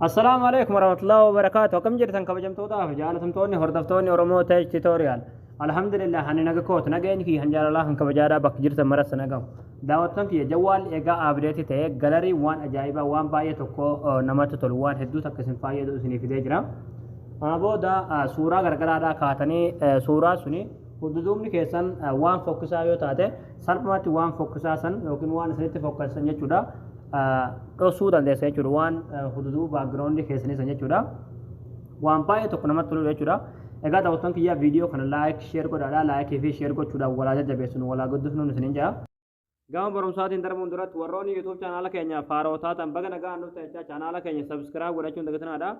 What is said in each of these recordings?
Assalaamu alaikum warahmatullahi wabarakaatu. Akkam jirtan kabajamtootaa fi jaalatamtoonni hordoftoonni Oromoo Tech Tutorial? Alhamdulillah, ani naga kooti. Nageenyi kiyya kan jaalalaa kan kabajaadhaa bakka jirtan maras nagahu. Daawwattoon kiyya, jawwaalli egaa update ta'ee gallery waan ajaa'ibaa, waan baay'ee tokko namatti tolu, waan hedduu takka isin fayyadu isinii fidee jira. Kana booda suuraa garagaraadhaa kaatanii suuraa suni dudduubni keessan waan fokkisaa yoo taate, salphumatti waan fokkisaa san yookiin waan isinitti fokkisan jechuudha dhoksuu dandeessa jechuudha, waan hududuu background keessanii san jechuudha. Waan baay'ee tokko namatti toludha jechuudha. Egaa daawwattoon kiyyaa, viidiyoo kana like, share godhaadha. Like fi share gochuudhaan walaa jajjabeessinu, walaa guddifnuun isiniin jedha. Gama barumsaatiin darbuun duratti, warroonni YouTube chaanaala keenya faaroo taatan baga nagaan dhuftan jechaa, chaanaala keenya subscribe godhachuun dagatinaadha.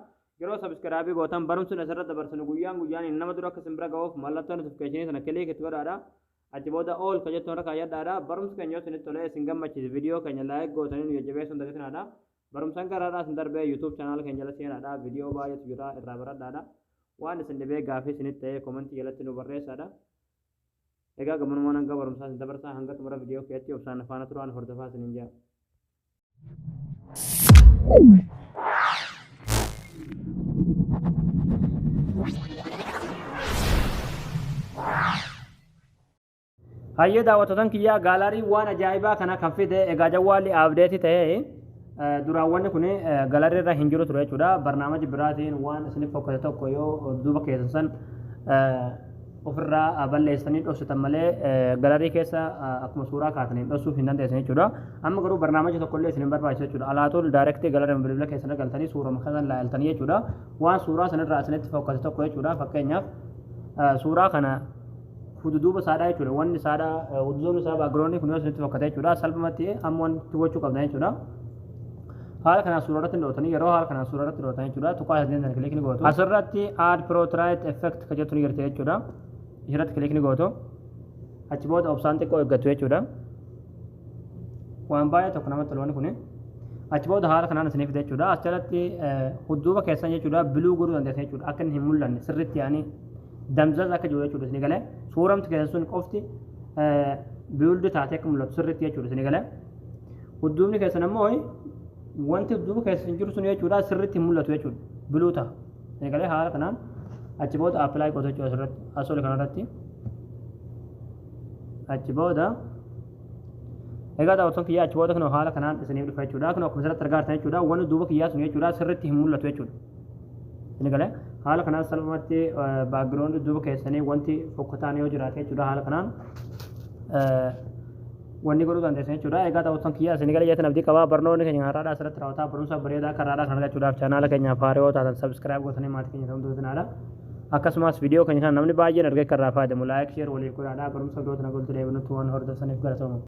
Yeroo subscribe gootan barumsi asirratti dabarsinu guyyaan guyyaan nama dura akka isin bira ga'uuf mallattoo notification sana click itti godhaadha. Achi booda all ka jettu irra kaayyadhaadha. Barumsi keenya yoo isinitti tolee isin gammachiise, viidiyoo keenya like gootanii nu jajjabeessuun dagatinaadha. Barumsaan garaadhaa isin darbee YouTube chaanaala keenya jala seenaadha. Viidiyoo baay'eetu jira, irraa baradhaadha. Waan isin dhibee gaafii isinitti ta'ee comment jalatti nu barreessaadha. Egaa gabanumaan hanga barumsaa isin dabarsaa, hanga xumura viidiyoo keetti obsaan faana turaan hordofaa isiniin jedha. Hayyee daawwattootan kiyyaa, gallery waan ajaa'ibaa kana kan fide egaa jawwaalli update ta'ee duraan wanni kun gallery irra hin jiru ture jechuudha. Barnaamaji biraatiin waan isiniif fokkate tokko yoo duuba keessan san ofirraa balleessanii dhoksitan malee, gallery keessa akkuma suuraa kaataniin dhoksuuf hin dandeessan jechuudha. Amma garuu barnaamaji tokko illee isin hin barbaachisu jechuudha. Alaatul direct gallery bilbila keessan galtanii suuraa kana laaltanii jechuudha. Waan suuraa sanirraa isinitti fokkate tokko jechuudha. Fakkeenyaaf, suuraa kana duuba isaadhaa jechuudha. Wanni isaadhaa, duubni isaa, background kun yoo isinitti fokkate jechuudha. Salphumatti amma wanti gochuu qabdan jechuudha. Haala kanaan suuraa irratti dhootanii, yeroo haala kanaan suuraa irratti dhootan jechuudha. Tuqaa sadeen sana click ni gootu. Asirratti add portrait effect ka jettu ni jirti jechuudha. Isirratti click ni gootu. Achi booda obsaan xiqqoo eeggattu jechuudha. Waan baay'ee tokko namatti tolu wanni kuni. Achi booda haala kanaan isiniif fida jechuudha. As jalatti dudduuba keessan jechuudha blur godhuu dandeessan jechuudha. Akka inni hin mul'anne sirriitti yaanii damzaz akka jiru jechuudha isinii galee. Suuramti keessan sun qofti blurred taatee akka mul'atu sirriitti jechuudha isinii galee. Dudduubni keessan ammoo wanti dudduuba keessan jiru sun jechuudha sirriitti hin mul'atu jechuudha. Blur ta'a. Isinii galee? Haala kanaan achi booda apply gootu jechuudha asirratti, asoli kanarratti. Achi booda egaa daawwattoon kiyyaa, achi booda kun haala kanaan isiniif dhufa jechuudha. Kun akkuma asirratti argaa jirtan jechuudha. Wanni duuba kiyyaa sun jechuudha sirriitti hin mul'atu jechuudha. Isin galee? Haala kanaan salphumatti background duuba keessanii wanti fokkataan yoo jiraate jechuudha, haala kanaan wanni godhuu dandeessan jechuudha. Egaa daawwattoon kiyyaa, isin galee jettan abdii qabaa. Barnoonni keenya har'aadhaa asirratti raawwataa. Barumsa bareedaa akka har'aadhaa kan argachuudhaaf chaanaala keenyaaf haaraa yoo taatan subscribe gootanii maatii keenya ta'uu dandeessinaadha. Akkasumas viidiyoo keenya kana namni baay'een argee akka irraa fayyadamu like, share waliif godhaadha. Barumsa biroo tana golti deebinutti waan hordoftaniif galatooma.